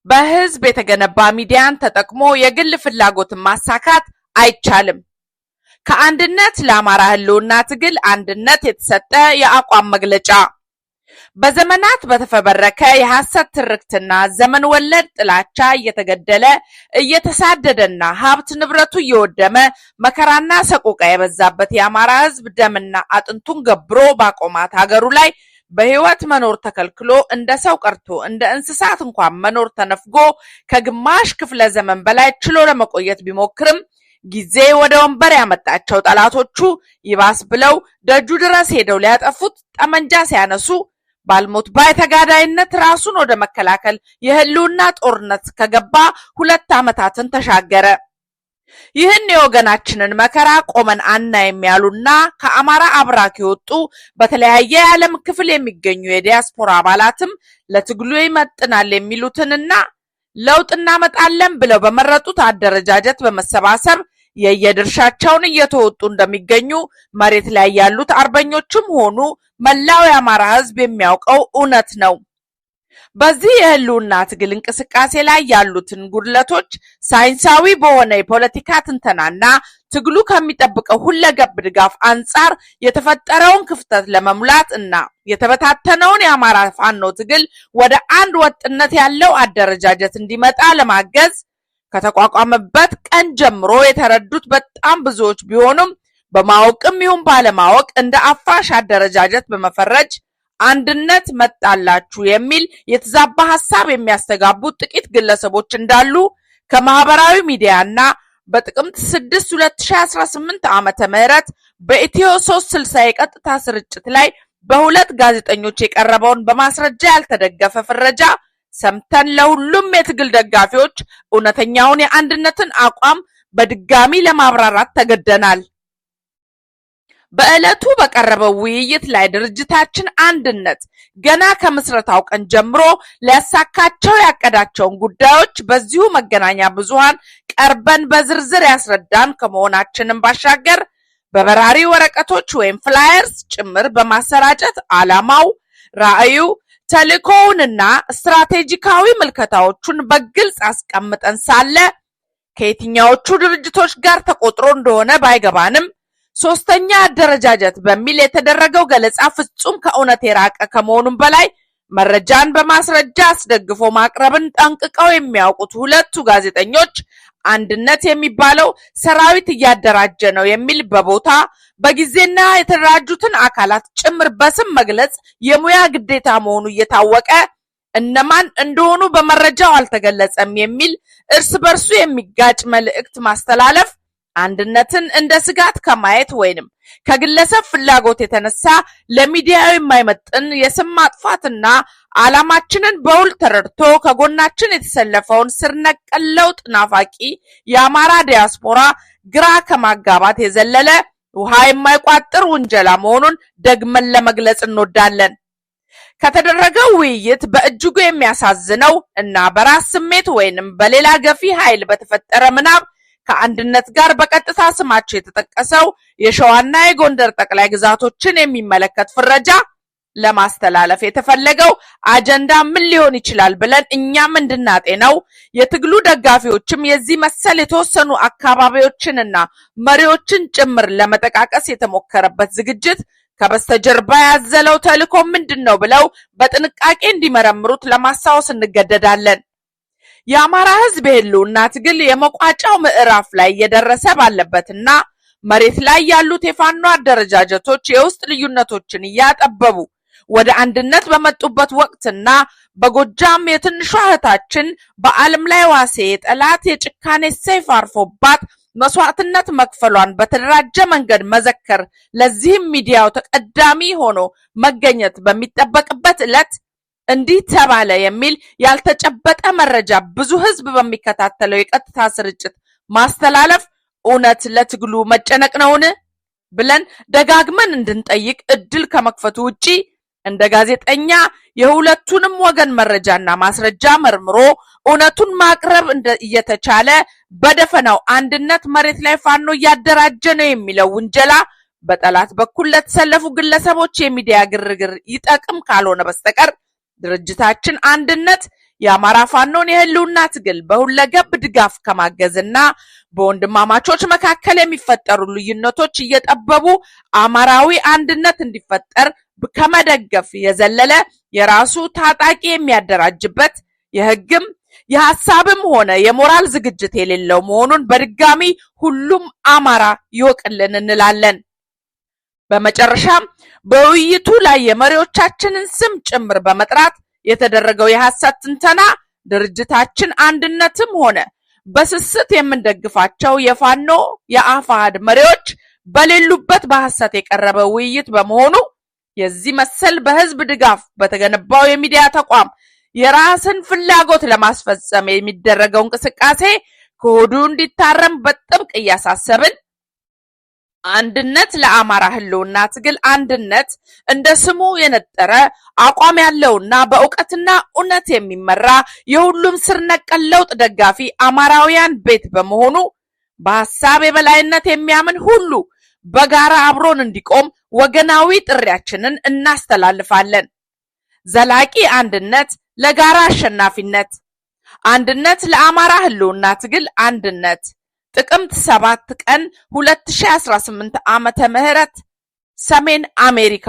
በህዝብ የተገነባ ሚዲያን ተጠቅሞ የግል ፍላጎትን ማሳካት አይቻልም። ከአንድነት ለአማራ ህልውና ትግል አንድነት የተሰጠ የአቋም መግለጫ። በዘመናት በተፈበረከ የሐሰት ትርክትና ዘመን ወለድ ጥላቻ እየተገደለ፣ እየተሳደደና ሀብት ንብረቱ እየወደመ መከራና ሰቆቃ የበዛበት የአማራ ህዝብ ደምና አጥንቱን ገብሮ ባቆማት ሀገሩ ላይ በህይወት መኖር ተከልክሎ፣ እንደ ሰው ቀርቶ እንደ እንስሳት እንኳን መኖር ተነፍጎ ከግማሽ ክፍለ ዘመን በላይ ችሎ ለመቆየት ቢሞክርም ጊዜ ወደ ወንበር ያመጣቸው ጠላቶቹ ይባስ ብለው ደጁ ድረስ ሄደው ሊያጠፉት ጠመንጃ ሲያነሱ ባልሞት ባይ ተጋዳይነት ራሱን ወደ መከላከል የህልውና ጦርነት ከገባ 2 ዓመታትን ተሻገረ። ይህን የወገናችንን መከራ ቆመን አናይም ያሉና ከአማራ አብራክ የወጡ በተለያየ የዓለም ክፍል የሚገኙ የዲያስፖራ አባላትም ለትግሉ ይመጥናል የሚሉትንና ለውጥ እናመጣለን ብለው በመረጡት አደረጃጀት በመሰባሰብ የየድርሻቸውን እየተወጡ እንደሚገኙ መሬት ላይ ያሉት አርበኞችም ሆኑ መላው የአማራ ሕዝብ የሚያውቀው እውነት ነው። በዚህ የህልውና ትግል እንቅስቃሴ ላይ ያሉትን ጉድለቶች ሳይንሳዊ በሆነ የፖለቲካ ትንተናና ትግሉ ከሚጠብቀው ሁለገብ ድጋፍ አንጻር የተፈጠረውን ክፍተት ለመሙላት እና የተበታተነውን የአማራ ፋኖ ትግል ወደ አንድ ወጥነት ያለው አደረጃጀት እንዲመጣ ለማገዝ ከተቋቋመበት ቀን ጀምሮ የተረዱት በጣም ብዙዎች ቢሆኑም፣ በማወቅም ይሁን ባለማወቅ እንደ አፍራሽ አደረጃጀት በመፈረጅ አንድነት መጣላችሁ የሚል የተዛባ ሀሳብ የሚያስተጋቡ ጥቂት ግለሰቦች እንዳሉ ከማህበራዊ ሚዲያ እና በጥቅምት 6 2018 ዓመተ ምህረት በኢትዮ 360 የቀጥታ ስርጭት ላይ በሁለት ጋዜጠኞች የቀረበውን በማስረጃ ያልተደገፈ ፍረጃ ሰምተን ለሁሉም የትግል ደጋፊዎች እውነተኛውን የአንድነትን አቋም በድጋሚ ለማብራራት ተገደናል። በዕለቱ በቀረበው ውይይት ላይ ድርጅታችን አንድነት ገና ከምስረታው ቀን ጀምሮ ሊያሳካቸው ያቀዳቸውን ጉዳዮች በዚሁ መገናኛ ብዙሃን ቀርበን በዝርዝር ያስረዳን ከመሆናችንም ባሻገር በበራሪ ወረቀቶች ወይም flyers ጭምር በማሰራጨት ዓላማው፣ ራዕዩ፣ ተልዕኮውንና ስትራቴጂካዊ ምልከታዎቹን በግልጽ አስቀምጠን ሳለ ከየትኛዎቹ ድርጅቶች ጋር ተቆጥሮ እንደሆነ ባይገባንም ሶስተኛ አደረጃጀት በሚል የተደረገው ገለጻ ፍጹም ከእውነት የራቀ ከመሆኑም በላይ መረጃን በማስረጃ አስደግፎ ማቅረብን ጠንቅቀው የሚያውቁት ሁለቱ ጋዜጠኞች አንድነት የሚባለው ሰራዊት እያደራጀ ነው የሚል በቦታ፣ በጊዜና የተደራጁትን አካላት ጭምር በስም መግለጽ የሙያ ግዴታ መሆኑ እየታወቀ እነማን እንደሆኑ በመረጃው አልተገለጸም የሚል እርስ በርሱ የሚጋጭ መልእክት ማስተላለፍ አንድነትን እንደ ስጋት ከማየት ወይንም ከግለሰብ ፍላጎት የተነሳ ለሚዲያው የማይመጥን የስም ማጥፋትና ዓላማችንን በውል ተረድቶ ከጎናችን የተሰለፈውን ስር ነቀል ለውጥ ናፋቂ የአማራ ዲያስፖራ ግራ ከማጋባት የዘለለ ውሃ የማይቋጥር ውንጀላ መሆኑን ደግመን ለመግለጽ እንወዳለን። ከተደረገው ውይይት በእጅጉ የሚያሳዝነው እና በራስ ስሜት ወይንም በሌላ ገፊ ኃይል በተፈጠረ ምናብ ከአንድነት ጋር በቀጥታ ስማቸው የተጠቀሰው የሸዋና የጎንደር ጠቅላይ ግዛቶችን የሚመለከት ፍረጃ ለማስተላለፍ የተፈለገው አጀንዳ ምን ሊሆን ይችላል ብለን እኛም እንድናጤነው፣ የትግሉ ደጋፊዎችም የዚህ መሰል የተወሰኑ አካባቢዎችንና መሪዎችን ጭምር ለመጠቃቀስ የተሞከረበት ዝግጅት ከበስተጀርባ ያዘለው ተልዕኮ ምንድን ነው ብለው በጥንቃቄ እንዲመረምሩት ለማስታወስ እንገደዳለን። የአማራ ሕዝብ የህልውና ትግል የመቋጫው ምዕራፍ ላይ እየደረሰ ባለበትና መሬት ላይ ያሉት የፋኖ አደረጃጀቶች የውስጥ ልዩነቶችን እያጠበቡ ወደ አንድነት በመጡበት ወቅትና በጎጃም የትንሿ እህታችን በዓለም ላይ ዋሴ የጠላት የጭካኔ ሰይፍ አርፎባት መስዋዕትነት መክፈሏን በተደራጀ መንገድ መዘከር፣ ለዚህም ሚዲያው ተቀዳሚ ሆኖ መገኘት በሚጠበቅበት ዕለት እንዲህ ተባለ የሚል ያልተጨበጠ መረጃ ብዙ ህዝብ በሚከታተለው የቀጥታ ስርጭት ማስተላለፍ እውነት ለትግሉ መጨነቅ ነውን ብለን ደጋግመን እንድንጠይቅ እድል ከመክፈቱ ውጪ እንደ ጋዜጠኛ የሁለቱንም ወገን መረጃና ማስረጃ መርምሮ እውነቱን ማቅረብ እየተቻለ በደፈናው አንድነት መሬት ላይ ፋኖ እያደራጀ ነው የሚለው ውንጀላ በጠላት በኩል ለተሰለፉ ግለሰቦች የሚዲያ ግርግር ይጠቅም ካልሆነ በስተቀር ድርጅታችን አንድነት የአማራ ፋኖን የህልውና ትግል በሁለገብ ድጋፍ ከማገዝና በወንድማማቾች መካከል የሚፈጠሩ ልዩነቶች እየጠበቡ አማራዊ አንድነት እንዲፈጠር ከመደገፍ የዘለለ የራሱ ታጣቂ የሚያደራጅበት የህግም የሐሳብም ሆነ የሞራል ዝግጅት የሌለው መሆኑን በድጋሚ ሁሉም አማራ ይወቅልን እንላለን። በመጨረሻም በውይይቱ ላይ የመሪዎቻችንን ስም ጭምር በመጥራት የተደረገው የሐሰት ትንተና ድርጅታችን አንድነትም ሆነ በስስት የምንደግፋቸው የፋኖ የአፋሕድ መሪዎች በሌሉበት በሐሰት የቀረበ ውይይት በመሆኑ የዚህ መሰል በህዝብ ድጋፍ በተገነባው የሚዲያ ተቋም የራስን ፍላጎት ለማስፈጸም የሚደረገው እንቅስቃሴ ከሆዱ እንዲታረም በጥብቅ እያሳሰብን፣ አንድነት ለአማራ ህልውና ትግል አንድነት እንደ ስሙ የነጠረ አቋም ያለውና በእውቀትና እውነት የሚመራ የሁሉም ስር ነቀል ለውጥ ደጋፊ አማራውያን ቤት በመሆኑ በሀሳብ የበላይነት የሚያምን ሁሉ በጋራ አብሮን እንዲቆም ወገናዊ ጥሪያችንን እናስተላልፋለን። ዘላቂ አንድነት ለጋራ አሸናፊነት። አንድነት ለአማራ ህልውና ትግል አንድነት። ጥቅምት 7 ቀን 2018 ዓመተ ምህረት ሰሜን አሜሪካ።